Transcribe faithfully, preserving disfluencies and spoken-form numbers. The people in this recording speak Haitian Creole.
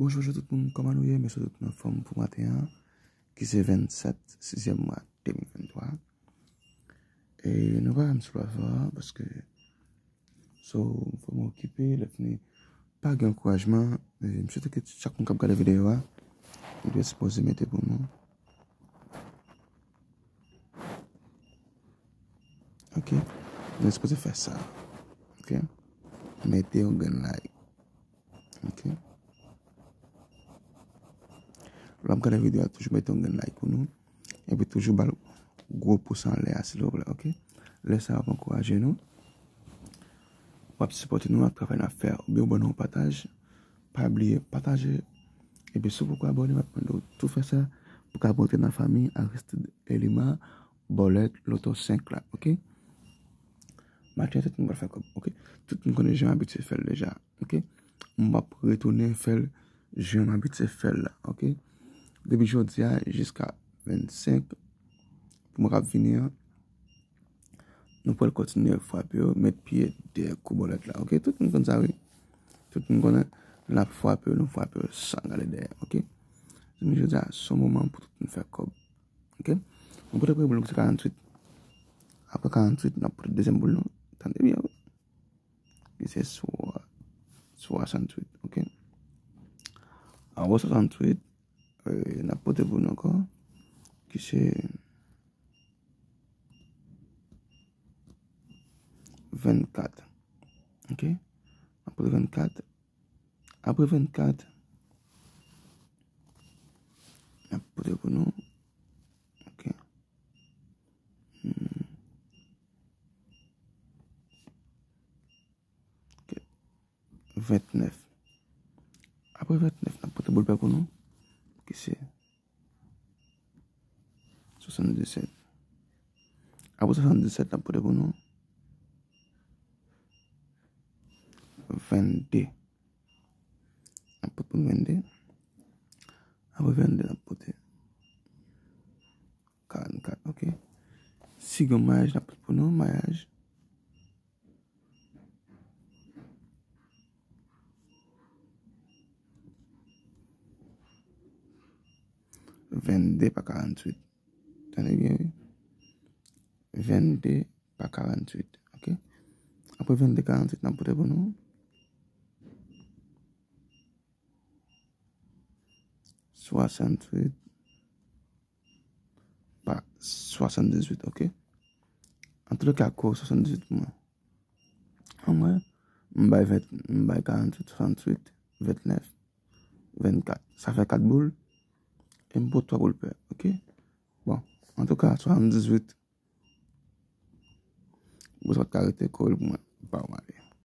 Bonjou, bonjou tout moun, kòman nou ye? M swete tout moun anfòm pou maten an, ki se vennsèt sizyèm mwa de mil venntwa. E nou pa wè m sou platfòm an, paske so, m vrèman okipe, lè fini, pa gen ankourajman. E m swete ke chak moun k ap gade videyo a, nou dwe sipoze mete pou nou. Ok? Nou sipoze fè sa. Ok? Mete yon grenn like. Ok? Lè w ap gade videyo a, toujou mete yon grenn like pou nou. Epi toujou ba l gwo pous anlè a, silvouplè, ok? Lè sa ap ankouraje nou. W ap sipòte nou ak travay n ap fè a. Oubyen w ban nou yon pataj. Pa bliye pataje. Epi si w poko abòne, m ap mande w tou fè sa pou w ka rantre nan fanmi Aristide Elima, Bòlèt, Loto senk la, ok? Maten an, tout moun pral fè kòb, ok? Tout moun konnen jan m abitye fè l deja, ok? M ap retounen fè l jan m abitye fè l la, ok? Depi jodi a jiska vennsenk pou mwa k ap vini an, nou pral kontinye frape yo, met pye dèyè kou bòlèt la, ok? Tout moun konn sa, wi. Tout moun konnen, n ap frape yo, nou frape yo san gade dèyè, ok? Jounen jodi a, se yon moman pou tout moun fè kòb, ok? Nou pote premye boul nou ki se karanntuit. Apre karanntuit, n ap pote dezyèm boul nou. Tande byen, wi. Ki se swa-, swasanntuit, ok? Apre swasanntuit, e, n ap pote pou nou ankò, ki se vennkat. Ok? N ap pote vennkat. Apre vennkat, n ap pote pou nou. Ok. Hmm. Ok. Ventnèf. Apre ventnèf, n ap pote boul pè pou nou, ki se swasanndisèt. Apre swasanndisèt, n ap pote pou nou vennde. N ap pote pou nou vennde. Apre vennde, n ap pote karannkat, ok. Si gen mayaj, n ap pote pou nou mayaj. Vennde pa karanntuit. Tande byen, wi. Vennde pa karanntuit, ok? Apre vennde karanntuit, n ap pote pou nou swasanntuit pa swasanndizuit, ok? Antouleka, kou swasanndizuit pou mwen. An mwen, m bay ven, m bay karanntuit, swasanntuit, ventnèf, vennkat. Sa fè kat boul. E m pote twa boul pè, ok? Bon, antouka, swasanndizuit. Bon, sa pa t ka rete kore l pou mwen. Ba w ale.